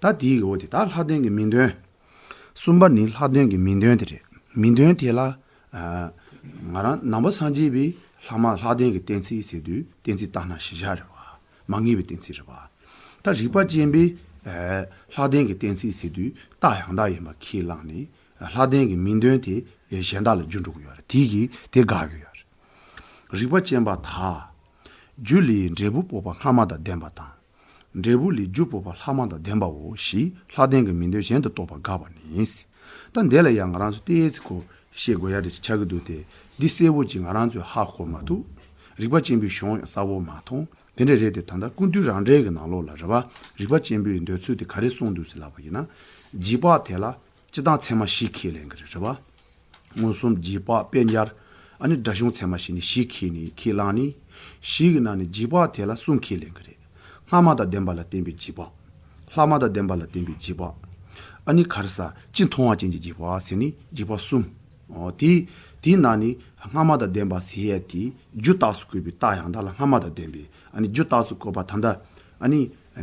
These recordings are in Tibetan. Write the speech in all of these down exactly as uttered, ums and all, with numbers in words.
ད་དེའི་འོག་དེ་ད་ལྷག་ལྡན་གྱི་མིང་དོན། གསུམ་པ་ནི་ལྷག་ལྡན་གྱི་མིང་དོན་དེ་རེད། མིང་དོན་དེ་ལ། ཨ། ང་རང་ནང་པ་སངས་རྒྱས་པའི་ལྷག་མ་ལྷག་ལྡན་གྱི་གཏན་ཚིགས་ཟེར་དུས་གཏན་ཚིགས་རྟགས་སྣ་གཞི་བཞག་རེད་བ། མ་ངེས་པའི་གཏན་ཚིགས་རེད་བ། ད་རིགས་པ་ཅན་པའི། ཨ། ལྷག་ལྡན་གྱི་གཏན་ཚིགས་ཟེར་དུས་རྟགས་ཡང་དག་ཡིན་པ་ཁས་བླངས་ནས། ལྷག་ལྡན་གྱི་མིང་དོན་དེ་གཞན་དག་ལ་རྒྱུ་འགྲོ་གི་ཡོད་རེད། དེ་གིས་དེ་དགག་གི་ཡོད་རེད། རིགས་པ་ཅན་པ་དག་རྒྱུ་ལས་འབྲས་བུ་དཔོག་པ་སྔ་མ་དང་ལྡན་པ་དང་། འབྲས་བུ་ལས་རྒྱུ་དཔོག་པ་ལྷག་མ་དང་ལྡན་པའོ་ཞེས་ལྷག་ལྡན་གྱི་མིང་དོན་གཞན་དུ་རྟོགས་པ་དགག་པ་ནི། ད་འདི་ལ་ཡང་ང་རང་ཚོ་ཏོག་ཙམ་ཁོ་བཤད་དགོས་ཡ་རེ་ཆགས་ཀྱི་འདུག་སྟེ། འདི་གསལ་བོ་ཅིག་ང་རང་ཚོས་ཧ་གོ་མ་ཐུབ། རིགས་པ་ཅན་པའི་གཞུང་ཡང་གསལ་བོ་མ་མཐོང་། དེ་འདྲ་རེད་དེ། ད་ལྟ་ཀུན་བཏུས་རང་འགྲེལ་གྱི་ནང་ལོགས་ལ་རེད་བ། རིགས་པ་ཅན་པའི་འདོད་ཚུལ་དེ་ག་རེ་གསུངས་འདུག་ཟེར་ལབ་པ་ཡིན་ན། རྗེས་དཔག་དེ་ལ་སྤྱི་དང་ཚད་མ་བཞི་ཁས་ལེན་གྱི་རེད། རེད་བ། མངོན་སུམ། རྗེས་དཔག་དཔེ་འབྱར། ཨ་ནི་སྒྲ་གཞུང་ཚད་མ་བཞི་ནི་བཞི་ཁས་ནི་ཁས་བླངས་ནི། བཞི་གི་ནང་ནས་རྗེས་དཔག་དེ་ལ་གསུམ་ཁས་ལེན་གྱི་རེད། སྔ་མ་དང་ལྡན་པ་ལ་བརྟེན་པའི་རྗེས་དཔག་ལྷག་མ་དང་ལྡན་པ་ལ་བརྟེན་པའི་རྗེས་དཔག་ཨ་ནི་ག་རེ་ཟ། སྤྱི་མཐོང་བ་ཅན་གྱི་རྗེས་དཔག་ཟེར་ནི་རྗེས་དཔག་གསུམ། འོ་དེ། དེའི་ནང་ནས་སྔ་མ་དང་ལྡན་པ་ཟེར་ཡ་དེ་རྒྱུ་རྟགས་སུ་བཀོད་པའི་རྟགས་ཡང་དག་ལ་སྔ་མ་དང་ལྡན་པའི། ཨ་ནི་རྒྱུ་རྟགས་སུ་བཀོད་པ་ད་ལྟ། ཨ་ནི་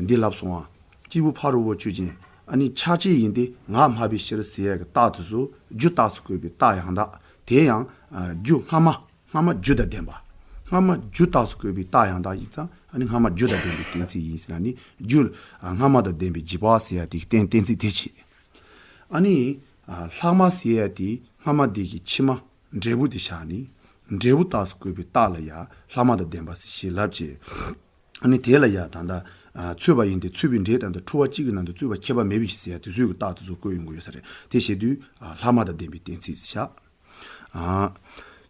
འདི་ལབ་སོང་ཨ། སྐྱེས་བུ་ཕ་རོལ་པོ་ཆོས་ཅན། ཨ་ནི་ཆགས་བཅས་ཡིན་ཏེ་ངག་སྨྲ་བའི་ཕྱིར་ཟེར་ཡ་གི་རྟགས་དེ་ཚོ་རྒྱུ་རྟགས་སུ་བཀོད་པའི་རྟགས་ཡང་དག་དེ་ཡང་། ཨ། རྒྱུ་སྔ་མ། སྔ་མ་རྒྱུ་དང་ལྡན་པ། སྔ་མ་རྒྱུ་རྟགས་སུ་བཀོད་པའི་རྟགས་ཡང་དག་ཡིན་ཙང་། ཨ་ནི་སྔ་མ་རྒྱུ་དང་ལྡན་པའི་གཏན་ཚིགས་ཡིན་ཟེར་ན་ནི་རྒྱུ། ཨ། སྔ་མ་དང་ལྡན་པའི་རྗེས་དཔག་ཟེར་ཡ་དེ་གཏན་གཏན་ཚིགས་དེ་བྱེད། ཨ་ནི། ཨ། ལྷག་མ་ཟེར་ཡ་དེ་སྔ་མ་དེ་གི་ཕྱི་མ་འབྲས་བུ་དེ་བཞག་ནས། འབྲས་བུ་རྟགས་སུ་བཀོད་པའི་རྟགས་ལ་ཡང་ལྷག་མ་དང་ལྡན་པ་ཟེར་ཞེས་ལབ་བྱས། ཨ་ནི་དེ་ལ་ཡང་ད་ལྟ། ཨ། ཚོས་པ་ཡིན་ཏེ་ཚོས་པའི་འབྲས་དང་དང་འཁྲུལ་བ་གཅིག་གི་ནང་དུ་རྩོད་པ་ཁྱད་པར་མེད་པའི་ཕྱིར་ཟེར་ཡ་དེ་ཚོའི་གི་རྟགས་དེ་ཚོ་བཀོད་ཡོང་གི་ཡོད་ས་རེད། དེ་བྱེད་དུས། ཨ། ལྷག་མ་དང་ལྡན་པའི་གཏན་ཚིགས་བཞག་ཨ།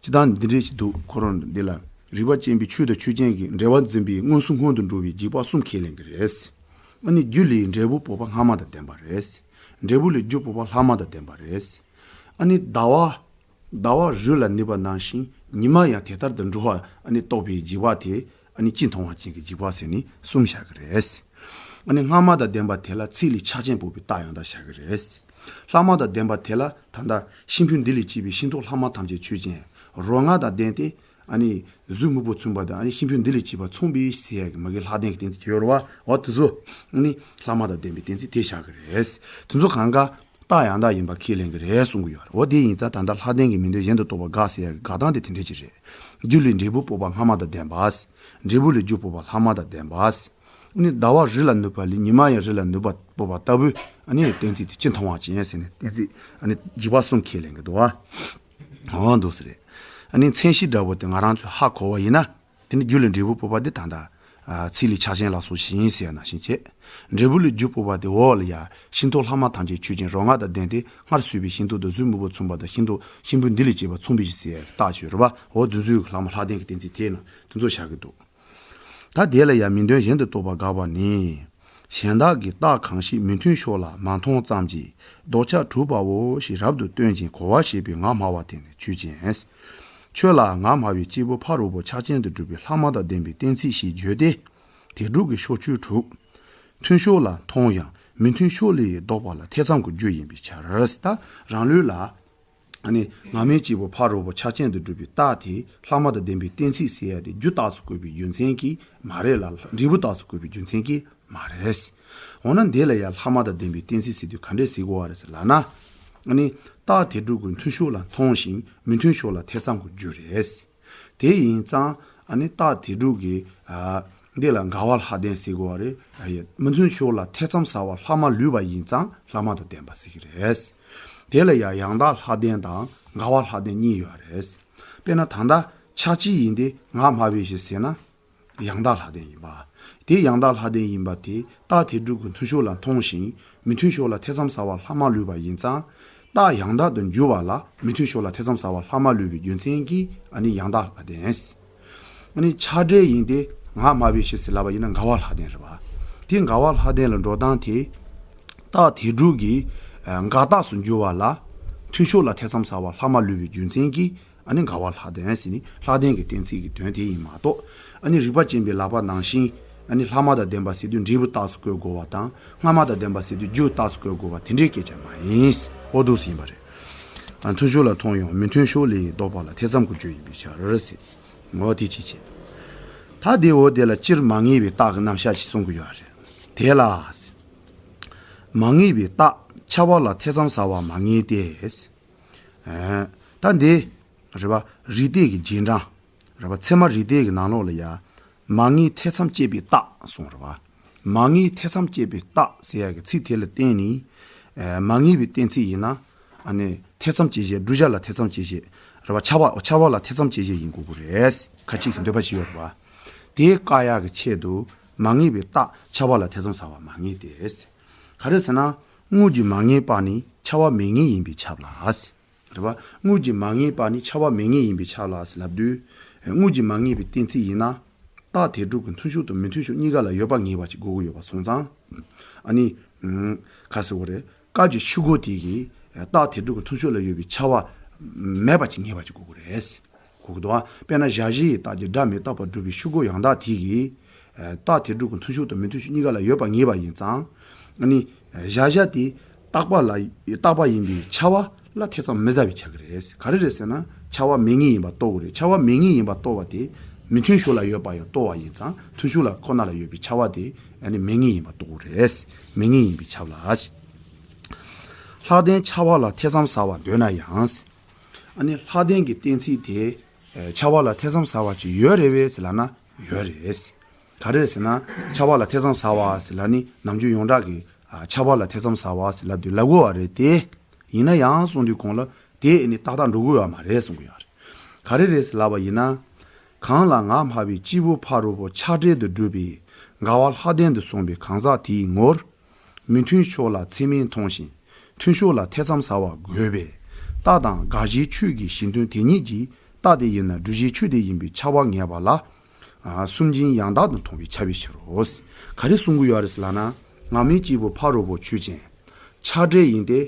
སྤྱིར་བཏང་འདི་འདྲས་ཅིག་འདུག་ཁོ་རང་འདི་ལ་རིགས་པ་ཅན་པའི་ཆོས་དང་ཆོས་ཅན་གྱི་འབྲེལ་བ་འཛིན་པའི་མངོན་སུམ་སྔོན་དུ་འགྲོ་བའི་རྗེས་དཔག་གསུམ་ཁས་ལེན་གྱི་རེད། ཨ་ནི་རྒྱུ་ལས་འབྲས་བུ་དཔོག་པ་སྔ་མ་དང་ལྡན་པ་རེད། འབྲས་བུ་ལས་རྒྱུ་དཔོག་པ་ལྷག་མ་དང་ལྡན་པ་རེད། ཨ་ནི་ཟླ་བ། ཟླ་བ་རི་ལ་ནུབ་པ་ནང་བཞིན་ཉི་མ་ཡང་དེ་ལྟར་དུ་འགྲོ་བ། ཨ་ནི་རྟོགས་པའི་རྗེས་དཔག་དེ། ཨ་ནི་སྤྱི་མཐོང་བ་ཅན་གྱི་རྗེས་དཔག་ཟེར་ནས་གསུམ་བཞག་གི་རེད། ཨ་ནི་སྔ་མ་དང་ལྡན་པ་དེ་ལ་ཚིག་ལས་ཆགས་ཅན་དཔོག་པའི་རྟགས་ཡང་དག་བཞག་གི་རེད། ལྷག་མ་དང་ལྡན་པ་དེ་ལ་ད་ལྟ་ཤིང་ཕུད་འདི་ལས་སྐྱེས་པའི་ཤིང་ཏོག་ལྷག་མ་ཐམས་ཅད་ཆོས་ཅན། རོ་མངར་དང་ལྡན་ཏེ། ཨ་ནི་གཟུགས་སྨུག་པོ་མཚུངས་པ་དང་། ཨ་ནི་ཤིང་ཕུད་འདི་ལས་སྐྱེས་པ་མཚུངས་པའི་ཟེར་ཡ་གི་མ་གི་ལྷག་ལྡན་གྱི་གཏན་ཚིགས་ཡོད་རེད་བ། འོ་དེ་ཚོ། ཨ་ནི་ལྷག་མ་དང་ལྡན་པའི་གཏན་ཚིགས་དེ་བཞག་གི་རེད། དེ་ཚོ་གང་ག་རྟགས་ཡང་དག་ཡིན་པ་ཁས་ལེན་གྱི་རེད་གསུང་གི་ཡོད་རེད། འོ་དེ་ཡིན་ཙང་ད་ལྟ་ལྷག་ལྡན་གྱི་མིང་དོན་གཞན་དུ་རྟོགས་པ་དགག་ཟེར་ཡ་གི་དགག་སྟངས་དེ་དེ་འདྲ་ཅིག་རེད། རྒྱུ་ལས་འབྲས་བུ་དཔོག་པ་སྔ་མ་དང་ལྡན་པ། འབྲས་བུ་ལས་རྒྱུ་དཔོག་པ་ལྷག་མ་དང་ལྡན་པ། ཨ་ནི་ཟླ་བ་རི་ལ་ནུབ་པ་ལས་ཉི་མ་ཡང་རི་ལ་ནུབ་པ་དཔོག་པ་ལྟ་བུའི། ཨ་ནི་གཏན་ཚིགས་དེ་སྤྱི་མཐོང་བ་ཅན་ཟེར་ནས་གཏན་ཚིགས། ཨ་ནི་རྗེས་དཔག་གསུམ་ཁས་ལེན་གྱི་འདུག་བ། འོ་འདུག་ཟེར་རེད། ཨ་ནི་མཚན་གཞི་འདྲ་པོ་དེ་ང་རང་ཚོས་ཧ་གོ་བ་ཡིན་ན། དེ་ནི་རྒྱུ་ལས་འབྲས་བུ་དཔོག་པ་དེ་ད་ལྟ། ཨ། ཚིག་ལས་ཆགས་ཅན་ལ་སོགས་བཞིན་ཟེར་ཡ་ནང་བཞིན་བྱས། འབྲས་བུ་ལས་རྒྱུ་དཔོག་པ་དེ་འོག་ལ་ཡ། ཤིང་ཏོག་ལྷག་མ་ཐམས་ཅད་ཆོས་ཅན། རོ་མངར་དང་ལྡན་ཏེ། སྔར་བསུས་པའི་ཤིང་ཏོག་དང་གཟུགས་སྨུག་པོ་མཚུངས་པ་དང་། ཤིང་ཏོག་ཤིང་ཕུད་འདི་ལས་སྐྱེས་པ་མཚུངས་པའི་ཕྱིར་ཟེར་ཡ་རྟགས་ཡོད་རེད་བ། འོ་དེ་ཚོའི་ལྷག་མ་ལྷག་ལྡན་གྱི་གཏན་ཚིགས་དེ་ན་དེ་ཚོ་བཞག་གི་འདུག་ད་དེ་ལ་ཡང་མིང་དོན་གཞན་དུ་རྟོགས་པ་དགག་པ་ནི། གཞན་དག་གི་རྟགས་གང་ཞིག་མི་མཐུན་ཕྱོགས་ལ་མ་མཐོང་ཙམ་གྱིས་ལྡོག་ཆ་གྲུབ་པའོ་ཞེས་རབ་ཏུ་སྟོན་ཅིང་གོ་བ་བྱེད་པའི་ངག་སྨྲ་བ་དེ་ནི་ཆོས་ཅན། ཁྱོད་ལ་ངག་སྨྲ་བས་སྐྱེས་བུ་ཕ་རོལ་པོ་ཆགས་ཅན་དུ་སྒྲུབ་པའི་ལྷག་མ་དང་ལྡན་པའི་གཏན་ཚིགས་ཞེས་བརྗོད་དེ། དེ་དྲུག་གི་ཕྱོགས་ཆོས་དྲུག་མཐུན་ཕྱོགས་ལ་མཐོང་ཡང་མི་མཐུན་ཕྱོགས་ལས་ལྡོག་པ་ལ་ཐེ་ཚོམ་གྱི་རྒྱུ་ཡིན་པའི་ཕྱིར། ད་རང་ལུགས་ལ། ཨ་ནི་ངག་སྨྲའི་སྐྱེས་བུ་ཕ་རོལ་པོ་ཆགས་ཅན་དུ་སྒྲུབ་པའི་རྟགས་དེ་ལྷག་མ་དང་ལྡན་པའི་གཏན་ཚིགས་ཟེར་ཡ་དེ་རྒྱུ་རྟགས་སུ་བཀོད་པའི་རྒྱུ་མཚན་གྱིས་མ་རེད་ལ། འབྲས་བུ་རྟགས་སུ་བཀོད་པའི་རྒྱུ་མཚན་གྱིས་མ་རེད། འོ་ན་འདི་ལ་ཡང་ལྷག་མ་དང་ལྡན་པའི་གཏན་ཚིགས་ཟེར་དུས་ག་འདྲས་ཟེར་དགོས་བ་རེད་ཟེར་ལབ་ན། ཨ་ནི་རྟགས་དེ་དྲུག་གི་མཐུན་ཕྱོགས་ལ་མཐོང་ཞིང་མི་མཐུན་ཕྱོགས་ལ་ཐེ་ཚོམ་གྱི་རྒྱུ་རེད། དེ་ཡིན་ཙང་ཨ་ནི་རྟགས་དེ་དྲུག་གི། ཨ། འདི་ལ་འགལ་བ་ལྷག་ལྡན་ཟེར་དགོས་བ་རེད། ཨ་ཡ། མི་མཐུན་ཕྱོགས་ལ་ཐེ་ཚོམ་ཟ་བ་ལྷག་མ་ལུས་པ་ཡིན་ཙང་ལྷག་མ་དང་ལྡན་པ་ཟེར་གྱི་རེད། དེ་ལ་ཡང་ཡང་དག་ལྷག་ལྡན་དང་འགལ་བ་ལྷག་ལྡན་གཉིས་ཡོད་རེད། དཔེར་ན་ད་ལྟ་ཆགས་བཅས་ཡིན་ཏེ་ངག་སྨྲ་བའི་ཕྱིར་ཟེར་ན། ཡང་དག་ལྷག་ལྡན་ཡིན་པ། དེ་ཡང་དག་ལྷག་ལྡན་ཡིན་པ་དེ་རྟགས་དེ་དྲུག་གི་མཐུན་ཕྱོགས་ལ་མཐོང་ཞིང་མི་མཐུན་ཕྱོགས་ལ་ཐེ་ཚོམ་ཟ་བ་ལྷག་མ་ལུས་པ་ཡིན་ཙང་། རྟགས་ཡང་དག་ཏུ་འགྱུར་བ་ལ་མི་མཐུན་ཕྱོགས་ལ་ཐེ་ཚོམ་ཟ་བ་ལྷག་མ་ལུས་པའི་རྒྱུ་མཚན་གྱིས་ཨ་ནི་ཡང་དག་ལྷག་ལྡན། ཨ་ནི་ཆགས་བྲལ་ཡིན་ཏེ་ངག་སྨྲ་བའི་ཕྱིར་ཟེར་ལབ་པ་ཡིན་ན་འགལ་བ་ལྷག་ལྡན་རེད་བ། དེ་འགལ་བ་ལྷག་ལྡན་ལ་འགྲོ་སྟངས་དེ། རྟགས་དེ་དྲུག་གི། ཨ། འགལ་རྟགས་སུ་འགྱུར་བ་ལ། མཐུན་ཕྱོགས་ལ་ཐེ་ཚོམ་ཟ་བ་ལྷག་མ་ལུས་པའི་རྒྱུ་མཚན་གྱིས། ཨ་ནི་འགལ་བ་ལྷག་ལྡན་ཟེར་ནི་ལྷག་ལྡན་གྱི་གཏན་ཚིགས་ཀྱི་དོན་དེ་ཡིན་མ་གཏོགས། ཨ་ནི་རིགས་པ་ཅན་པའི་ལབ་པ་ནང་བཞིན། ཨ་ནི་ལྷག་མ་དང་ལྡན་པ་ཟེར་དུས་འབྲས་བུ་རྟགས་སུ་བཀོད་དགོས་པ་དང་། སྔ་མ་དང་ལྡན་པ་ཟེར་དུས་རྒྱུ་རྟགས་སུ་བཀོད་དགོས་པ་དེ་འདྲའི་སྐད་ཆ་མ་ཡིན། འོ་འདུག་སེ་ཡིན་པ་རེད། ཨ། མཐུན་ཕྱོགས་ལ་མཐོང་ཡང་མི་མཐུན་ཕྱོགས་ལས་ལྡོག་པ་ལ་ཐེ་ཚོམ་གྱི་རྒྱུ་ཡིན་པའི་ཕྱིར་ཟེར། འོ་དེ་ཅི་བྱེད། ད་དེ་འོ་དེ་ལ་སྤྱིར་མ་ངེས་པའི་རྟགས་ཀྱི་རྣམ་གཞག་ཅིག་གསུང་གི་ཡོད་རེད། དེ་ལ། མ་ངེས་པའི་རྟགས་ཁྱབ་པ་ལ་ཐེ་ཚོམ་ཟ་བ་མ་ངེས་ཏེ། ཨེ། ད་འདི་རེད་པ། རིགས་གཏེར་གྱི་རྗེས་འབྲང་། རེད་པ། ཚད་མ་རིགས་གཏེར་གྱི་ནང་ལོགས་ལ་ཡ། མ་ངེས་ཐེ་ཚོམ་བཅས་པའི་རྟགས་གསུངས་རེད་པ། མ་ངེས་ཐེ་ཚོམ་བཅས་པའི་རྟགས་ཟེར་ཡ་གི་ཚིག་དེ་ལ་བརྟེན་ནས། ཨེ། མ་ངེས་པའི་གཏན་ཚིགས་ཡིན་ན། ཨ་ནི་ཐེ་ཚོམ་བཅད་བྱེད། བསྒྲུབ་བྱ་ལ་ཐེ་ཚོམ་བཅད་བྱེད། རེད་པ། ཁྱབ་པ། ཁྱབ་པ་ལ་ཐེ་ཚོམ་བཅད་བྱེད་ཡིན་དགོས་ཀྱི་རེད། ཁ་ཅིག་གི་འདོད་པ་ཞིག་ཡོད་རེད་པ། དེ་བཀག་ཡག་གི་ཆེད་དུ་མ་ངེས་པའི་རྟགས་ཁྱབ་པ་ལ་ཐེ་ཚོམ་ཟ་བ་མ་ངེས་ཏེ། ག་རེ་ཟེར་ན། དངོས་ཀྱི་མ་ངེས་པ་ནི་ཁྱབ་པ་མེད་ངེས་ཡིན་པས་ཁྱབ་ལ། རེད་པ། དངོས་ཀྱི་མ་ངེས་པ་ནི་ཁྱབ་པ་མེད་ངེས་ཡིན་པས་ཁྱབ་ལ་ཟེར་ལབ་དུས། དངོས་ཀྱི་མ་ངེས་པའི་གཏན་ཚིགས་ཡིན་ན། རྟགས་དེ་སྒྲུབ་ཀྱི་མཐུན་ཕྱོགས་དང་མི་མཐུན་ཕྱོགས་གཉིས་ཀ་ལ་ཡོད་པ་ངེས་པ་ཅིག་དགོས་ཀྱི་ཡོད་པ་སོང་ཙང་། ཨ་ནི། ཨུམ། ག་ཟེར་དགོས་རེད། སྐབས་ཀྱི་ཆོས་གོས་དེ་གིས་རྟགས་དེ་སྒྲུབ་ཀྱི་མཐུན་ཕྱོགས་ལ་ཡོད་པའི་ཁྱབ་པ་མེད་པ་ཅིག་ངེས་པ་ཅིག་དགོས་ཀྱི་རེད། གོ་གི་འདུག་ཨ། དཔེར་ན་བཞག་གཞི་ཡི་རྟགས་ཀྱི་སྒྲ་མེད་རྟག་པར་སྒྲུབ་པའི་ཆོས་གོས་ཡང་དག་དེ་གིས། ཨ། རྟགས་དེ་སྒྲུབ་ཀྱི་མཐུན་ཕྱོགས་དང་མི་མཐུན་ཕྱོགས་གཉིས་ཀ་ལ་ཡོད་པ་ངེས་པ་ཡིན་ཙང་། ཨ་ནི། བཞག་བྱ་དེ་རྟག་པ་ལ། རྟག་པ་ཡིན་པས་ཁྱབ་པ་ལ་ཐེ་ཚོམ་མི་ཟ་བས་ཁྱབ་ཀྱི་རེད། ག་རེ་རེད་ཟེར་ན། ཁྱབ་པ་མེད་ངེས་ཡིན་པ་རྟོགས་དགོས་རེད། ཁྱབ་པ་མེད་ངེས་ཡིན་པ་རྟོགས་པ་དེ། མི་མཐུན་ཕྱོགས་ལ་ཡོད་པ་ཡང་རྟོགས་པ་ཡིན་ཙང་། མཐུན་ཕྱོགས་ལ་ཁོ་ན་ལ་ཡོད་པའི་ཁྱབ་པ་དེ། ཨ་ནི་མེད་ངེས་ཡིན་པ་རྟོགས་དགོས་རེད། མེད་ངེས་ཡིན་པས་ཁྱབ་ལ། ལྷག་ལྡན་ཁྱབ་པ་ལ་ཐེ་ཚོམ་ཟ་བར་འདོད་ན་ཡང་། ཨ་ནི་ལྷག་ལྡན་གྱི་གཏན་ཚིགས་དེ། ཨེ། ཁྱབ་པ་ལ་ཐེ་ཚོམ་ཟ་བ་ཅིག་ཡོད་རེད་པས་ཟེར་ལབ་ན་ཡོད་རེད། ག་རེ་ཟེར་ན། ཁྱབ་པ་ལ་ཐེ་ཚོམ་ཟ་བ་ཟེར་ལབ་ནི་ནམ་རྒྱུན་ཡོངས་གྲགས་ཀྱི། ཨ། ཁྱབ་པ་ལ་ཐེ་ཚོམ་ཟ་བ་ཟེར་ལབ་དུས་ལབ་དགོས་པ་རེད་དེ། ཡིན་ན་ཡང་གསུང་དུས་གོང་ལ་དེ་ཨ་ནི་ཏག་ཏག་འགྲོ་གི་ཡོད་མ་རེད་གསུང་གི་ཡོད་རེད། ག་རེ་རེད་ཟེར་ལབ་པ་ཡིན་ན། གང་ལ་ང་སྨྲ་བའི་སྐྱེས་བུ་ཕ་རོལ་པོ་ཆགས་བྲལ་དུ་སྒྲུབ་པའི་འགལ་བ་ལྷག་ལྡན་དུ་གསུངས་པའི་གང་ཟག་དེའི་ངོར། མི་མཐུན་ཕྱོགས་ལ་ཚད་མས་མཐོང་ཞིང་མཐུན་ཕྱོགས་ལ་ཐེ་ཚོམ་ཟ་བ་དགོས་པས། རྟགས་དང་དགག་གཞིའི་ཆོས་ཀྱི་གཞི་མཐུན་དེ་ཉིད་ཀྱིས་རྟགས་དེ་ཡིན་ན་སྒྲུབ་བྱའི་ཆོས་དེ་ཡིན་པས་ཁྱབ་པ་ངེས་པ་ལ། ཨ། སུན་འབྱིན་ཡང་དག་ཏུ་མཐོང་བས་ཁྱབ་པའི་ཕྱིར་རོ། ག་རེ་གསུང་གི་ཡོད་རེད་ཟེར་ལབ་ན། སྔ་མའི་སྐྱེས་བུ་ཕ་རོལ་པོ་ཆོས་ཅན། ཆགས་བྲལ་ཡིན་ཏེ།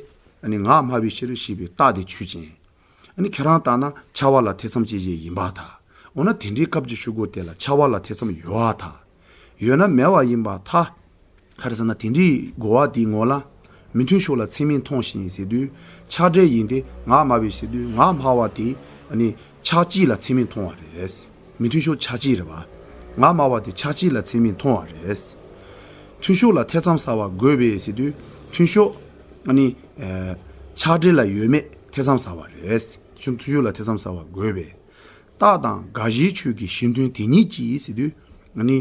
ཨ་ནི་ང་སྨྲ་བའི་ཕྱིར་ཞེས་པའི་རྟགས་དེ་ཆོས་ཅན། ཨ་ནི་ཁྱེད་རང་ལྟར་ན་ཁྱབ་པ་ལ་ཐེ་ཚོམ་བཅད་བྱེད་ཡིན་པར་ཐལ། འོ་ན་དེ་འདྲའི་སྐབས་ཀྱི་ཆོས་གོས་དེ་ལ་ཁྱབ་པ་ལ་ཐེ་ཚོམ་ཡོད་པར་ཐལ། ཡོད་ན་མེད་པ་ཡིན་པར་ཐལ། ག་རེ་ཟེར་ན། དེ་འདྲའི་རྒོལ་བ་དེའི་ངོ་ལ། མི་མཐུན་ཕྱོགས་ལ་ཚད་མས་མཐོང་ཞིང་ཟེར་དུས། ཆགས་བྲལ་ཡིན་ཏེ་ང་སྨྲ་བས་ཟེར་དུས། ང་སྨྲ་བ་དེ། ཨ་ནི་ཆགས་བཅས་ལ་ཚད་མས་མཐོང་བ་རེད། མི་མཐུན་ཕྱོགས་ཆགས་བཅས་རེད་པ། ང་སྨྲ་བ་དེ་ཆགས་བཅས་ལ་ཚད་མས་མཐོང་བ་རེད། མཐུན་ཕྱོགས་ལ་ཐེ་ཚོམ་ཟ་བ་དགོས་པས་ཟེར་དུས། མཐུན་ཕྱོགས། ཨ་ནི། ཨེ། ཆགས་བྲལ་ལ་ཡོད་མེད་ཐེ་ཚོམ་ཟ་བ་རེད། མཐུན་ཕྱོགས་ལ་ཐེ་ཚོམ་ཟ་བ་དགོས་པས། རྟགས་དང་དགག་གཞིའི་ཆོས་ཀྱི་གཞི་མཐུན་དེ་ཉིད་ཀྱིས་ཟེར་དུས། ཨ་ནི།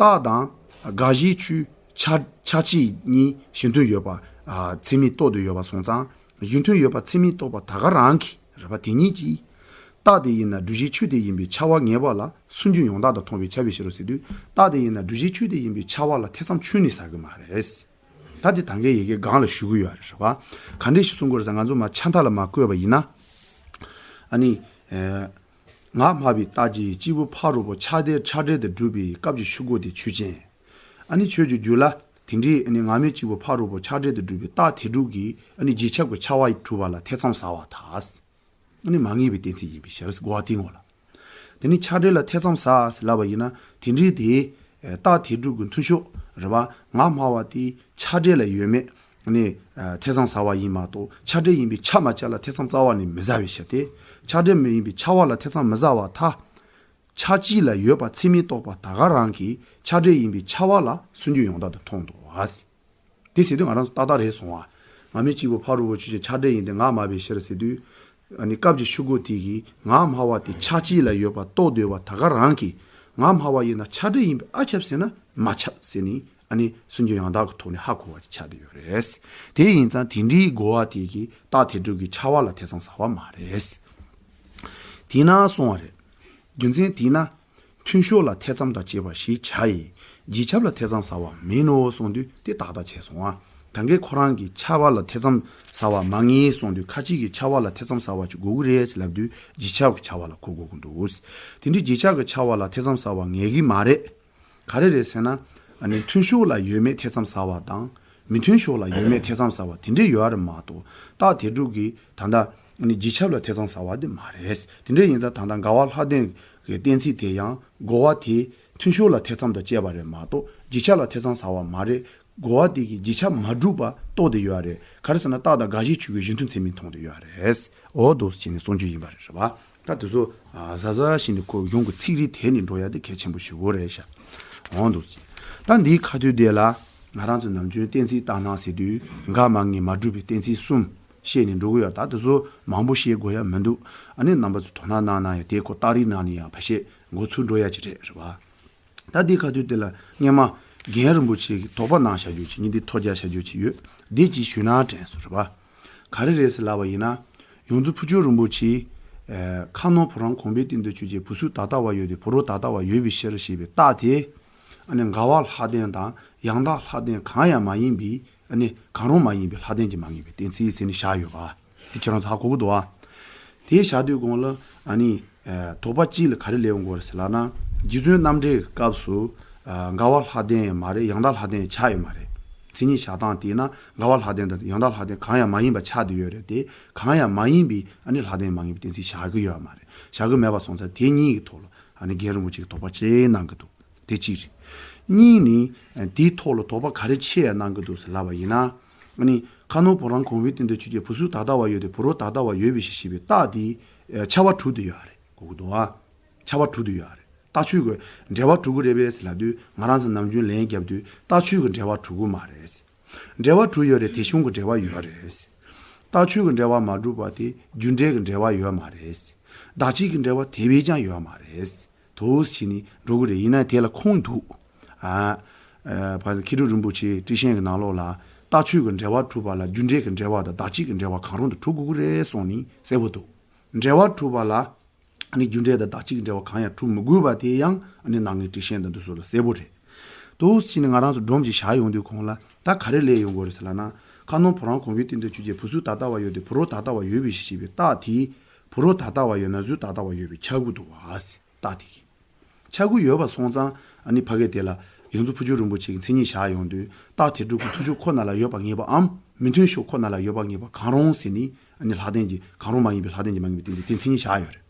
རྟགས་དང་དགག་གཞིའི་ཆོས་ཆགས་ཆགས་བཅས་གཉིས་གཞི་མཐུན་ཡོད་པ། ཨ། ཚད་མས་རྟོགས་ཏེ་ཡོད་པ་སོང་ཙང་། གཞི་མཐུན་ཡོད་པ་ཚད་མས་རྟོགས་པ་ད་ག་རང་གིས་རེད་པ། དེ་ཉིད་ཀྱིས། རྟགས་དེ་ཡིན་ན་སྒྲུབ་བྱའི་ཆོས་དེ་ཡིན་པས་ཁྱབ་པ་ངེས་པ་ལ་སུན་འབྱིན་ཡང་དག་ཏུ་མཐོང་བས་ཁྱབ་པའི་ཕྱིར་རོ་ཟེར་དུས། རྟགས་དེ་ཡིན་ན་སྒྲུབ་བྱའི་ཆོས་དེ་ཡིན་པས་ཁྱབ་པ་ལ་ཐེ་ཚོམ་ཁྱོན་ནས་ཟ་གི་མ་རེད། ད་དེ་ད་གིན་ཡི་གེ་སྒང་ལ་ཞུ་གི་ཡོད་རེད་པ། ག་འདྲས་ཞིག་གསུང་དགོས་རེད་ཟེར། ང་ཚོ་མར་ཆ་མཐའ་ལ་མར་བཀོད་པ་ཡིན་ན། ཨ་ནི། ཨེ། ང་སྨྲ་བའི་རྟགས་ཀྱིས་སྐྱེས་བུ་ཕ་རོལ་པོ་ཆགས་བྲལ་ཆགས་བྲལ་དུ་སྒྲུབ་པའི་སྐབས་ཀྱི་ཆོས་གོས་དེ་ཆོས་ཅན། ཨ་ནི་ཆོས་ཀྱི་རྒྱུད་ལ་དེ་འདྲའི། ཨ་ནི་སྔ་མའི་སྐྱེས་བུ་ཕ་རོལ་པོ་ཆགས་བྲལ་དུ་སྒྲུབ་པའི་རྟགས་དེ་དྲུག་གིས། ཨ་ནི་རྗེས་ཁྱབ་ཀྱི་ཁྱབ་པ་གྲུབ་པ་ལ་ཐེ་ཚོམ་ཟ་བར་ཐལ། ཨ་ནི་མ་ངེས་པའི་གཏན་ཚིགས་ཡིན་པའི་ཕྱིར་རྒོལ་བ་དེའི་ངོ་ལ། དེ་ནི་ཆགས་བྲལ་ལ་ཐེ་ཚོམ་ཟ་ཟེར་ལབ་པ་ཡིན་ན། དེ་འདྲའི་དེ། ཨེ། རྟགས་དེ་དྲུག་གི་མཐུན་ཕྱོགས་རེད་པ། ང་སྨྲ་བ་དེ་ཆགས་བྲལ་ལ་ཡོད་མེད། ཨ་ནི། ཨ། ཐེ་ཚོམ་ཟ་བ་ཡིན་མ་གཏོགས། ཆགས་བྲལ་ཡིན་པས་ཁྱབ་མ་ཁྱབ་ལ་ཐེ་ཚོམ་རྩ་བ་ནས་མི་ཟ་བའི་ཕྱིར་ཏེ། ཆགས་བྲལ་མི་ཡིན་པས་ཁྱབ་པ་ལ་ཐེ་ཚོམ་མི་ཟ་བར་ཐལ། ཆགས་བཅས་ལ་ཡོད་པ་ཚད་མས་རྟོགས་པ་ད་ག་རང་གིས་ཆགས་བྲལ་ཡིན་པས་ཁྱབ་པ་ལ་སུན་འབྱིན་ཡང་དག་ཏུ་མཐོང་འདུག་པ། དེ་ཟེར་དུས་ང་རང་ཚོ་ཏག་ཏག་རེད་སོང་བ། སྔ་མའི་སྐྱེས་བུ་ཕ་རོལ་པོ་ཆོས་ཅན། ཆགས་བྲལ་ཡིན་ཏེ་ང་སྨྲ་བའི་ཕྱིར་ཟེར་དུས། ཨ་ནི་སྐབས་ཀྱི་ཆོས་གོས་དེ་གིས་ང་སྨྲ་བ་དེ་ཆགས་བཅས་ལ་ཡོད་པ་རྟོགས་འདོད་པ་ད་ག་རང་གིས། ང་སྨྲ་བ་ཡིན་ན་ཆགས་བྲལ་ཡིན་པས་ཨ་ཁྱབ་ཟེར་ན་མ་ཁྱབ་ཟེར་ནས། ཨ་ནི་སུན་འབྱིན་ཡང་དག་གི་ཐོག་ནས་ཧ་གོ་བ་ཅིག་ཆགས་བསྡད་ཡོད་རེད། དེ་ཡིན་ཙང་དེ་འདྲའི་རྒོལ་བ་དེ་གིས་རྟགས་དེ་དྲུག་གི་ཁྱབ་པ་ལ་ཐེ་ཚོམ་ཟ་བ་མ་རེད། དེས་ན་གསུང་བ་རེད། རྒྱུ་མཚན་དེས་ན། མཐུན་ཕྱོགས་ལ་ཐེ་ཚོམ་དང་བཅས་པ་ཞེས་བྱ་ཡི། རྗེས་ཁྱབ་ལ་ཐེ་ཚོམ་ཟ་བ་མིན་ནོ་གསུངས་དུས་དེ་ཏག་ཏག་བྱས་སོང་ང་། ད་གིན་ཁོ་རང་གིས་ཁྱབ་པ་ལ་ཐེ་ཚོམ་ཟ་བ་མ་ངེས་གསུངས་དུས། ཁ་ཅིག་གིས་ཁྱབ་པ་ལ་ཐེ་ཚོམ་ཟ་བ་ཅིག་དགོས་ཀྱི་རེད་ཟེར་ལབ་དུས། རྗེས་ཁྱབ་ཀྱི་ཁྱབ་པ་ལ་གོ་དགོས་ཀྱི་འདུག། དེ་འདྲའི་རྗེས་ཁྱབ་ཀྱི་ཁྱབ་པ་ལ་ཐེ་ཚོམ་ཟ་བ་ངེས་ཀྱི་མ་རེད། ག་རེ་རེད་ཟེར་ན། ཨ་ནི་མཐུན་ཕྱོགས་ལ་ཡོད་མེད་ཐེ་ཚོམ་ཟ་བ་དང་། མི་མཐུན་ཕྱོགས་ལ་ཡོད་མེད་ཐེ་ཚོམ་ཟ་བ་དེ་འདྲ་ཡོད་རེད་མ་གཏོགས། རྟགས་དེ་དྲུག་གིས་ད་ལྟ་ཨ་ནི་རྗེས་ཁྱབ་ལ་ཐེ་ཚོམ་ཟ་བ་དེ་མ་རེད། དེ་འདྲ་ཡིན་ཙང་ད་ལྟ་འགལ་བ་ལྷག་ལྡན་གྱི་གཏན་ཚིགས་དེ་ཡང་རྒོལ་བ་དེས་མཐུན་ཕྱོགས་ལ་ཐེ་ཚོམ་དང་བཅས་པ་རེད་མ་གཏོགས། རྗེས་ཁྱབ་ལ་ཐེ་ཚོམ་ཟ་བ་མ་རེད། རྒོལ་བ་དེ་གིས་རྗེས་ཁྱབ་མ་གྲུབ་པ་རྟོགས་བསྡད་ཡོད་རེད། ག་རེ་ཟེར་ན། རྟགས་དང་དགག་གཞིའི་ཆོས་ཀྱི་གཞི་མཐུན་ཚད་མས་མཐོང་བསྡད་ཡོད་རེད། འོ་འདུག་སེ་བྱས་ནས་གསུང་རྒྱུ་ཡིན་པ་རེད། རེད་པ། ད་དེ་ཚོ་ཨ་གཟབ་གཟབ་བྱས་ནས་ཁོ་གཞུང་གི་ཚིག་རིས་དེད་ནས་འགྲོ་ཡ་དེ་གལ་ཆེན་པོ་ཞེ་པོ་རེད་ཤག། འོ་འདུག་སེ་བྱས། ད་འདིའི་ཁ་ཐུག་དེ་ལ། ཨ་ ང་རང་ཚོ་ནམ་རྒྱུན་གཏན་ཚིགས་བཏགས་སྣང་ཟེར་དུས་འགལ་མ་ངེས་མ་གྲུབ་པའི་གཏན་ཚིགས་གསུམ་བཤད་ནས་འགྲོ་གི་ཡོད། ད་དེ་ཚོ་མང་པོ་བཤད་དགོས་ཡ་མི་འདུག་ཨ་ནི་རྣམ་པ་ཚོ་དོ་སྣང་གནང་ན་ཡང་དེ་སྐོར་རྟགས་རིས་ནང་ནས་ཡང་ཕལ་ཆེར་འགོ་ཚུགས་འགྲོ་ཡ་ཅིག་རེད། རེད་པ། ད་འདི་ཁ་ཐུག་དེ་ལ་སྔས་མ་རྒན་རིན་པོ་ཆེ་གིས་དོགས་པ་གནང་བཞག་རྒྱུ་ཅིག་ཉིན་འདི་ཐོ་རྒྱག་བཞག་རྒྱུ་ཅིག་ཡོད། འདི་ཅིག་ཞུས་ན་དྲན་སོང་། རེད་པ། ག་རེ་རེད་ཟེར་ལབ་པ་ཡིན་ན། ཡོངས་འཛིན་ཕུར་ལྕོག་རིན་པོ་ཆེས། ཁ་ནང་བུ་རམ་གོང་བུའི་སྟེང་དུ་ཆོས་ཅན། བུ་གསུམ་ད་ལྟ་བ་ཡོད་དེ། བུ་རོ་ད་ལྟ་བ་ཡོད་པའི་ཕྱིར་ཞེས་པའི་རྟགས་དེ། ཨ་ནི་འགལ་བ་ལྷག་ལྡན་དང་ཡང་དག་ལྷག་ལྡན་གང་ཡང་མ་ཡིན་པའི། ཨ་ནི་གང་རུང་མ་ཡིན་པའི་ལྷག་ལྡན་གྱིས་མ་ངེས་པའི་གཏན་ཚིགས་ཟེར་ནས་བཞག་ཡོད་པ། དེ་ཁྱེད་རང་ཚོ་ཧ་གོ་གི་འདུག་ཨ། དེ་བཞག་དུས་གོང་ལ་ཨ་ནི། དོགས་པ་གཅིག་ལ་ག་རེ་སླེབས་ཡོང་གི་ཡོད་རེད་ཟེར་ལབ་ན། རྗེ་བཙུན་རྣམ་འགྲེལ་གྱི་སྐབས་སུ། འགལ་བ་ལྷག་ལྡན་མ་རེད། ཡང་དག་ལྷག་ལྡན་ཆགས་ཡོད་མ་རེད། མཚན་ཉིད་བཞག་སྟངས་དེས་ན་འགལ་བ་ལྷག་ལྡན་དང་ཡང་དག་ལྷག་ལྡན་གང་ཡང་མ་ཡིན་པ་ཆགས་བསྡད་ཡོད་རེད་དེ། གང་ཡང་མ་ཡིན་པའི་ཨ་ནི་ལྷག་ལྡན་མ་ངེས་པའི་གཏན་ཚིགས་བཞག་གི་ཡོད་མ་རེད། བཞག་གི་མེད་པ་སོང་ཙང་དེ་གཉིས་ཀྱི་ཐོག་ལ་ཨ་ནི་རྒན་རིན་པོ་ཆེ་གིས་དོགས་པ་ཅིག་གནང་གི་འདུག་དེ་གཅིག་རེད། གཉིས་ནི། དེའི་ཐོག་ལ་དོགས་པ་ག་རེ་ཆེ་ཡང་གནང་གི་འདུག་ཟེར་ལབ་པ་ཡིན་ན། ཨ་ནི་ཁ་ནང་བུ་རམ་གོང་བུའི་སྟེང་དུ་ཆོས་ཅན། བུ་གསུམ་ད་ལྟ་བ་ཡོད་དེ། བུ་རོ་ད་ལྟ་བ་ཡོད་པའི་ཕྱིར་ཞེས་པའི་རྟགས་དེ། ཁྱབ་པ་དྲུག་དེ་ཡོད་རེད། གོ་གི་འདུག་ཨ། ཁྱབ་པ་དྲུག་དེ་ཡོད་རེད། རྟགས་ཆོས་ཀྱི་འབྲེལ་བ་དྲུག་གི་རེད་པས་ཟེར་ལབ་དུས་ང་རང་ཚོ་ནམ་རྒྱུན་ལན་བརྒྱབ་དུས་རྟགས་ཆོས་ཀྱི་འབྲེལ་བ་དྲུག་གི་མ་རེད། འབྲེལ་བ་དྲུག་ཡོད་རེད། དེ་བྱུང་གི་འབྲེལ་བ་ཡོད་རེད། རྟགས་ཆོས་ཀྱི་འབྲེལ་བ་མ་གྲུབ་པ་དེ་རྒྱུ་འབྲས་ཀྱི་འབྲེལ་བ་ཡོད་མ་རེད། བདག་བྱེད་ཀྱི་འབྲེལ་བ་དེ་བས་ཀྱང་ཡོད་མ་རེད། དུ་ཕྱིན་ནས་འགྲོ་གི་རེད། ཡིན་ན་དེ་ལ་ཁུངས་འདུག་ཨ། ཨ། ཕ། མཁས་གྲུབ་རིན་པོ་ཆེའི་ཊཱིཀ་ཆེན་གྱི་ནང་ལོགས་ལ་རྟགས་ཆོས་ཀྱི་འབྲེལ་བ་གྲུབ་པ་ལ་རྒྱུ་འབྲས་ཀྱི་འབྲེལ་བ་དང་བདག་བྱེད་ཀྱི་འབྲེལ་བ་གང་རུང་དུ་གྲུབ་དགོས་ཀྱི་རེད་གསུངས་ནས་གསལ་པོ་འདུག་འབྲེལ་བ་གྲུབ་པ་ལ་ནི་རྒྱུ་འབྲས་དང་བདག་བྱེད་ཀྱི་འབྲེལ་བ་གང་ཡང་གྲུབ་མི་དགོས་པ་དེ་ཡང་ནི་ནང་གི་ཊཱིཀ་ཆེན་དང་འདི་ཚོ་ལ་གསལ་པོ་རེད། དུ་ཕྱིན་ནས་ང་རང་ཚོ་སྒྲོམ་གྱི་བཞག་ཡོང་དུས་གོང་ལ་ད་ག་རེ་སླེབས་ཡོང་དགོས་རེད་ཟེར་ལབ་ན། ཁ་ནང་བུ་རམ་གོང་བུའི་སྟེང་དུ་ཆོས་ཅན། བུ་གསུམ་ད་ལྟ་བ་ཡོད་དེ། བུ་རོ་ད་ལྟ་བ་ཡོད་པའི་ཕྱིར་ཞེས་པའི་རྟགས་དེ། བུ་རོ་ད་ལྟ་བ་ཡོད་ན་གཟུགས་ད་ལྟ་བ་ཡོད་པས་ཁྱབ་དགོས་འདུག་བ། རྟགས་དེ་གིས་ཁྱབ་དགོས་ཡོད་པ་སོང་ཙང་ཨ་ནི་ཕ་གི་དེ་ལ་ཡོངས་འཛིན་ཕུར་ལྕོག་རིན་པོ་ཆེ་གིས་མཚན་ཉིད་བཞག་ཡོང་དུས་རྟགས་དེ་དྲུག་གི་མཐུན་ཕྱོགས་ཁོ་ན་ལ་ཡོད་པ་ངེས་པའམ་མི་མཐུན་ཕྱོགས་ཁོ་ན་ལ་ཡོད་པ་ངེས་པ་གང་རུང་ཟེར་ནས་ཨ་ནི་ལྷག་ལྡན་གྱི་གང་རུང་མ་ཡིན་པའི་ལྷག་ལྡན་གྱིས་མ་ངེས་པའི་གཏན་ཚིགས་དེ་མཚན་ཉིད་བཞག་ཡོད་རེད།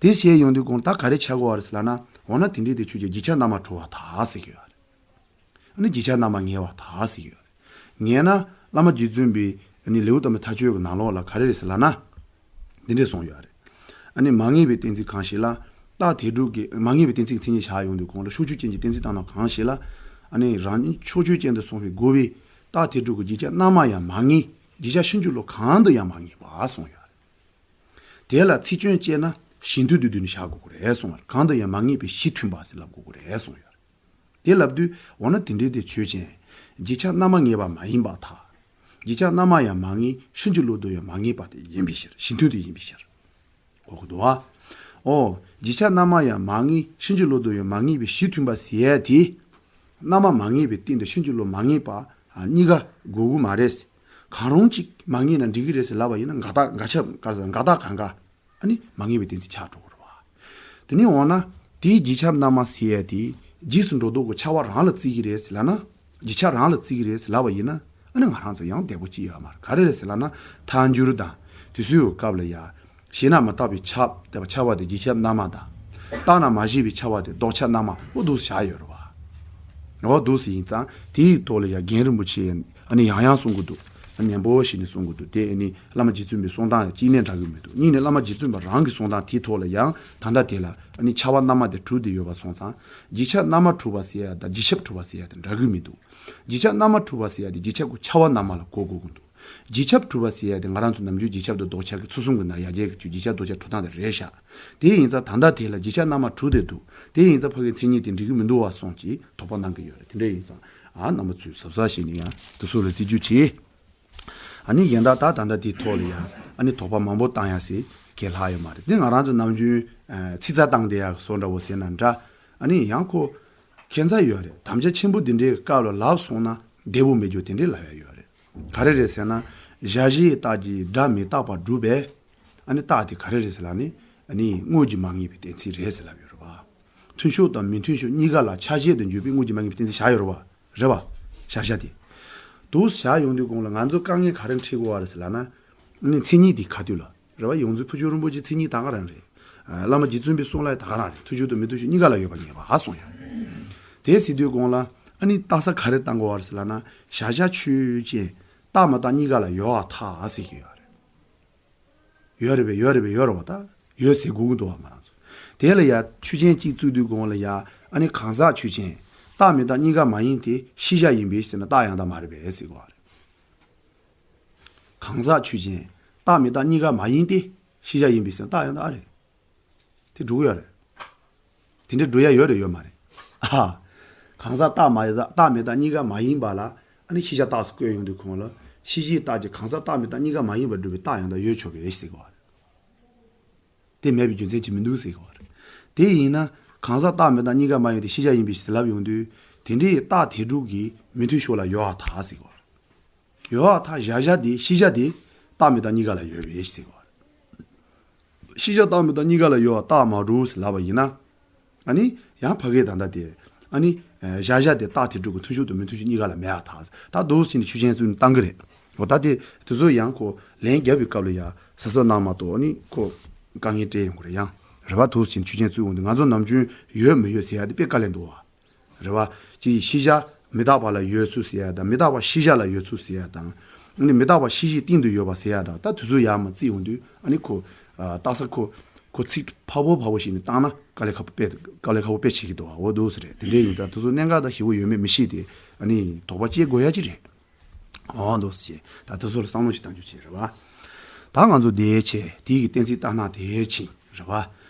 དེ་བཤད་ཡོང་དུས་གོང་ད་ག་རེ་ཆགས་དགོས་པ་རེད་ཟེར་ལབ་ན། འོ་ན་དེ་འདྲའི་དེ་ཆོས་ཅན། རྗེས་ཁྱབ་རྣལ་མ་གྲུབ་པར་ཐལ་ཟེར་གྱི་ཡོད་རེད། ཨ་ནི་རྗེས་ཁྱབ་རྣལ་མ་ངེས་པར་ཐལ་ཟེར་གྱི་ཡོད་རེད། ངེས་ན་བླ་མ་རྗེ་བཙུན་པའི་ཨ་ནི་ལེའུ་སྟོང་པའི་མཐའ་དཔྱོད་ཀྱི་ནང་ལོགས་ལ་ག་རེ་རེད་ཟེར་ལབ་ན། འདི་འདྲས་གསུངས་ཡོད་རེད། ཨ་ནི་མ་ངེས་པའི་གཏན་ཚིགས་གང་ཞིག་ལ། རྟགས་དེ་དྲུག་གི་མ་ངེས་པའི་གཏན་ཚིགས་ཀྱི་མཚན་ཉིད་བཞག་ཡོང་དུས་གོང་ལ་ཕྱོགས་ཆོས་ཅན་གྱི་གཏན་ཚིགས་བཏང་ན་གང་ཞིག་ལ། ཨ་ནི་རང་ཕྱོགས་ཆོས་ཅན་དུ་སོང་བའི་རྒོལ་བས་རྟགས་དེ་དྲུག་གི་རྗེས་ཁྱབ་རྣལ་མ་ཡང་མ་ངེས། རྗེས་ཁྱབ་ཕྱིན་ཅི་ལོག་གང་དུ་ཡང་མ་ངེས་པ་གསུངས་ཡོད་རེད། དེ་ལ་ཚིག་སྐྱོན་བཅད་ན་གཞི་མཐུན་དུ་བསྡུས་ནས་བཞག་དགོས་ཀྱི་རེད་གསུངས་པར། གང་དུ་ཡང་མ་ངེས་པའི་གཞི་མཐུན་པ་ཟེར་ལབ་དགོས་ཀྱི་རེད་གསུངས་ཡོད་རེད། དེ་ལབ་དུས་འོ་ན་དེ་འདྲའི་དེ་ཆོས་ཅན། རྗེས་ཁྱབ་རྣལ་མ་ངེས་པ་མ་ཡིན་པར་ཐལ། རྗེས་ཁྱབ་རྣལ་མ་ཡང་མ་ངེས། ཕྱིན་ཅི་ལོག་ཏུ་ཡང་མ་ངེས་པ་དེ་ཡིན་པའི་ཕྱིར། གཞི་མཐུན་དུ་ཡིན་པའི་ཕྱིར། གོ་གི་འདུག་བ། ཨོ། རྗེས་ཁྱབ་རྣལ་མ་ཡང་མ་ངེས། ཕྱིན་ཅི་ལོག་ཏུ་ཡང་མ་ངེས་པའི་གཞི་མཐུན་པ་ཟེར་ཡས་དེ། རྣལ་མ་མ་ངེས་པའི་སྟེང་དུ་ཕྱིན་ཅི་ལོག་མ་ངེས་པ། ཨ། གཉིས་ཀ་དགོས་ཀྱི་མ་རེད། གང་རུང་གཅིག་མ་ངེས་ན་འགྲིག་གི་རེད་ཟེར་ལབ་པ་ཡིན་ན་འགལ་རྟགས། འགལ་ཁྱབ། ག་རེ་ཟེར། འགལ་རྟགས་གང་ག་ཨ་ནི་མ་ངེས་པའི་གཏན་ཚིགས་ཆགས་འགྲོ་གི་རེད་བ། དེ་ནས་འོ་ན་དེའི་རྗེས་ཁྱབ་རྣལ་མ་ཟེར་ཡས་དེ་རྗེས་སུ་འགྲོ་ལྡོག་གི་ཁྱབ་པ་རང་ལ་བརྩི་གི་རེད་ཟེར་ལབ་ན། རྗེས་ཁྱབ་རང་ལ་བརྩི་གི་རེད་ཟེར་ལབ་པ་ཡིན་ན། ཨ་ནི་ང་རང་ཚོ་ཡང་བདེ་པོ་ཅིག་ཡོད་མ་རེད། ག་རེ་རེད་ཟེར་ལབ་ན། ཐལ་འགྱུར་དང་དུས་གསུམ་གྱི་སྐབས་ལ་ཡ། ཞེ་ན་མི་རྟག་པའི་ཁྱབ། དེ་ཁྱབ་པ་དེ་རྗེས་ཁྱབ་རྣལ་མ་དང་། རྟག་ན་མ་ཞིག་པའི་ཁྱབ་པ་དེ་ལྡོག་ཁྱབ་རྣལ་མ། འོ་འདུག་སེ་བཞག་ཡོད་རེད་བ། འོ་འདུག་སེ་ཡིན་ཙང་དེའི་ཐོག་ལ་ཡ་རྒན་རིན་པོ་ཆེ་ཨ་ནི་ཡང་ཡང་གསུང་གི་འདུག་ཨ་ནི་ནན་པོ་བྱས་ནས་གསུང་གི་འདུག་དེ་ཨ་ནི་བླ་མ་རྗེ་བཙུན་པའི་གསུང་སྟངས་གཅིག་ནས་འདྲ་གི་མི་འདུག་གཉིས་ནས་བླ་མ་རྗེ་བཙུན་པ་རང་གི་གསུང་སྟངས་དེའི་ཐོག་ལ་ཡང་ད་ལྟ་དེ་ལ་ཨ་ནི་ཁྱབ་པ་རྣལ་མ་དེ་གྲུབ་བསྡད་ཡོད་པ་སོང་ཙང་། རྗེས་ཁྱབ་རྣལ་མ་གྲུབ་པ་ཟེར་ཡ་དང་རྗེས་ཁྱབ་གྲུབ་པ་ཟེར་ཡ་དེ་འདྲ་གི་མི་འདུག་རྗེས་ཁྱབ་རྣལ་མ་གྲུབ་པ་ཟེར་ཡ་དེ་རྗེས་ཁྱབ་ཀྱི་ཁྱབ་པ་རྣལ་མ་ལ་གོ་དགོས་ཀྱི་འདུག་རྗེས་ཁྱབ་གྲུབ་པ་ཟེར་ཡ་དེ་ང་རང་ཚོ་ནམ་རྒྱུན་རྗེས་ཁྱབ་དང་ལྡོག་ཁྱབ་ཀྱི་ཚུལ་གསུམ་གྱི་ནང་ཡར་རྒྱས་ཀྱི་ཆོས་རྗེས་ཁྱབ་ལྡོག་ཁྱབ་གྲུབ་སྟངས་དེ་རེད་ཤག་དེ་ཡིན་ཙང་ད་ལྟ་དེ་ལ་རྗེས་ཁྱབ་རྣལ་མ་གྲུབ་བསྡད་འདུག་དེ་ཡིན་ཙང་ཕ་གིའི་མཚན་ཉིད་དེ་འགྲིག་གི་མི་འདུག་བ་གསུངས་ཀྱིས་དོགས་པ་གནང་གི་ཡོད་རེད། དེ་འདྲ་ཡིན་ཙང་ཨ་རྣམ་པ་ཚོས་གཟབ་གཟབ་བྱས་ནས་ཡང་དེ་ཚོ་ལ་བརྩི་རྒྱུ་བྱེད། ཨ་ནི་གཞན་དག་ད་ད་ལྟ་དེའི་ཐོག་ལ་ཡང་ཨ་ནི་དོགས་པ་མང་པོ་བཏང་ཡ་ཟེར་གྱི་ལྷག་ཡོད་མ་རེད། དེ་ང་རང་ཚོ་ནམ་རྒྱུན་ཨ་ཚིག་རྩ་བཏང་བསྡད་ཡ་བཟོ་འདྲ་བོ་ཟེར་ན་འདྲ། ཨ་ནི་ཡང་ཁོ་ཁྱད་མཚར་ཡོད་རེད། དམ་བཅའ་ཆེན་པོ་འདི་འདྲའི་སྐབས་ལ་ལབ་སོང་ན་བདེ་པོ་མེད་རྒྱུ་དེ་འདྲའི་ལབ་ཡ་ཡོད་རེད། ག་རེ་རེད་ཟེར་ན། གཞལ་བྱའི་རྟགས་ཀྱིས་སྒྲ་མི་རྟག་པར་སྒྲུབ་པས། ཨ་ནི་རྟགས་དེ་ག་རེ་རེད་ཟེར་ལབ་ནི། ཨ་ནི་དངོས་ཀྱིས་མ་ངེས་པའི་གཏན་ཚིགས་རེད་ཟེར་ལབ་ཡོད་རེད་བ། མཐུན་ཕྱོགས་དང་མི་མཐུན་ཕྱོགས་གཉིས་ཀ་ལ་ཆ་ཤས་དང་འཇུག་པའི་དངོས་ཀྱིས་མ་ངེས་པའི་གཏན་ཚིགས་བཞག་ཡོད་རེད་བ། རེད་བ། བཞག་བཞག་དེ། འདུག་བཞག་ཡོང་དུས་གོང་ལ་ང་ཚོ་དཀའ་ངལ་ག་རེ་འཕྲད་དགོས་བ་རེད་ཟེར་ལབ་ན། ཨ་ནི་མཚན་ཉིད་དེ་ཁ་ཐུག་ལ། རེད་བ། ཡོངས་འཛིན་ཕུར་ལྕོག་རིན་པོ་ཆེའི་མཚན་ཉིད་ད་ག་རང་རེད། ཨ། བླ་མ་རྗེ་བཙུན་པའི་གསུང་ལ་ད་ག་རང་རེད། མཐུན་ཕྱོགས་དང་མི་མཐུན་ཕྱོགས་གཉིས་ཀ་ལ་ཡོད་པ་ངེས་པ་ཧ་སོང་ཡ། དེ་ཟེར་དུས་གོང་ལ་ཨ་ནི་རྟགས་གསལ་ག་རེ་བཏང་དགོས་བ་རེད་ཟེར་ལབ་ན། གཞལ་བྱ་ཆོས་ཅན། རྟག་མི་རྟག་གཉིས་ཀ་ལ་ཡོད་པར་ཐལ་ཟེར་གྱི་ཡོད་རེད། ཡོད་རེད་པས། ཡོད་རེད་པས། ཡོད་རེད་པ། ད་ཡོད་ཟེར་དགོས་ཀྱི་འདུག་བ་ང་རང་ཚོ། དེ་ལ་ཡ་ཆོས་ཅན་གཅིག་བཙུགས་དུས་གོང་ལ་ཡ་ཨ་ནི་གང་ཟག་ཆོས་ཅན། རྟག་མི་རྟག་གཉིས་ཀ་མ་ཡིན་ཏེ་ཤེས་བྱ་ཡིན་པས་ཟེར་ན་རྟགས་ཡང་དག་མ་རེད་པས་ཟེར་གོ་བ་རེད། གང་ཟག་ཆོས་ཅན། རྟག་མི་རྟག་གཉིས་ཀ་མ་ཡིན་ཏེ། ཤེས་བྱ་ཡིན་པས་ཟེར་ན་རྟགས་ཡང་དག་རེད། དེ་འགྲུབ་ཡོད་རེད། དེ་འདྲ་འགྲུབ་ཡ་ཡོད་རེད་ཡོད་མ་རེད། ཨ། གང་ཟག་རྟག་མ་ཡིན་རྟག་རྟག་མི་རྟག་གཉིས་ཀ་མ་ཡིན་པ་ལ་ཨ་ནི་ཤེས་བྱ་རྟགས་སུ་བཀོད་ཡོང་དུས་ཁོང་ལ་ཤེས་བྱའི་རྟགས་ཀྱི་གང་ཟག་རྟག་མི་རྟག་གཉིས་ཀ་མ་ཡིན་པར་སྒྲུབ་པའི་རྟགས་ཡང་དག་ཡོད་ཆོག་པས་ཟེར་གོ་བ་རེད། དེ་མེད་པའི་རྒྱུ་མཚན་ཅིག་མི་འདུག་ཟེར་གོ་བ་རེད། དེ་ཡིན་ན་གང་ཟག་རྟག་མི་རྟག་གཉིས་ཀ་མ་ཡིན་ཏེ་ཤེས་བྱ་ཡིན་པས་ཟེར་ལབ་ཡོང་དུས་དེ་འདྲའི་རྟགས་དེ་དྲུག་གིས་མི་མཐུན་ཕྱོགས་ལ་ཡོད་པར་ཐལ་ཟེར་གོ་བ་རེད། ཡོད་པར་ཐལ། གཞལ་བྱ་དེ་ཤེས་བྱ་དེ་རྟག་མི་རྟག་གཉིས་ཀ་ལ་ཡོད་པས་ཟེར་གོ་བ་རེད། ཤེས་བྱ་རྟག་མི་རྟག་གཉིས་ཀ་ལ་ཡོད་པར་རྟགས་མ་གྲུབ་ཟེར་ལབ་པ་ཡིན་ན། ཨ་ནི་ཡང་ཕ་གིའི་ད་ལྟ་དེ་ཨ་ནི་གཞལ་བྱ་དེ་རྟགས་དེ་དྲུག་གི་མཐུན་ཕྱོགས་དང་མི་མཐུན་ཕྱོགས་གཉིས་ཀ་ལ་མེད་པར་ཐལ། ད་འདུག་སེ་བྱས་ནས་ཆོས་ཅན་བཙུགས་ནས་བཏང་གི་རེད། འོ་ད་དེ་དེ་ཚོ་ཡང་ཁོ་ལན་རྒྱབ་པའི་སྐབས་ལ་ཡང་ཟེར་སྲོལ་གནང་མ་གཏོགས་ཨ་ནི་ཁོ་དཀའ་ངལ་འཕྲད་ཡོང་གི་རེད་ཡང་། རེད་བ། འདུག་སེ་བྱས་ནས་ཆོས་ཅན་བཙུགས་འོང་དུས་ང་ཚོ་ནམ་རྒྱུན་ཡོད་མི་ཡོད་ཟེར་ཡ་དེ་དཔེ་དཀའ་ལས་འདུག་བ། རེད་བ། ཅིག་ཤེས་བྱ་མི་རྟག་པ་ལ་ཡོད་ཚུལ་ཟེར་ཡ་དང་མི་རྟག་པ་ཤེས་བྱ་ལ་ཡོད་ཚུལ་ཟེར་ཡ་དང་། ཨ་ནི་མི་རྟག་པ་ཤེས་བྱའི་སྟེང་དུ་ཡོད་པ་ཟེར་ཡ་དང་ད་དེ་ཚོ་ཡར་མར་བརྩིས་ཡོང་དུས་ཨ་ནི་ཁོ། ཨ། རྟགས་གསལ་ཁོ། ཁོ་ཚིག་ཕལ་པོ་ཕལ་པོ་ཞིག་ནས་བཏང་ན་དཀའ་ལས་ཁག་པོ་དཔེ་དཀའ་ལས་ཁག་པོ་དཔེ་ཆགས་ཀྱི་འདུག་བ། འོ་འདུག་སེ་རེད། དེ་འདྲ་ཡིན་ཙང་དེ་ཚོ་གནད་འགག་དང་ཞེ་པོ་ཡོད་མེད་མི་ཤེས་ཏེ་ཨ་ནི་དོགས་པ་སྐྱེ་དགོས་ཡ་ཅིག་རེད། འོ་འདུག་སེ་བྱས་ད་དེ་ཚོ་ལ་བསམ་བློ་ཞིག་གཏང་རྒྱུ་བྱས་རེད་བ། ད་ང་ཚོ་དེའི་ཆེད་དེའི་གི་གཏན་ཚིགས་ལྟར་སྣང་དེའི་ཕྱིན་རེད་བ།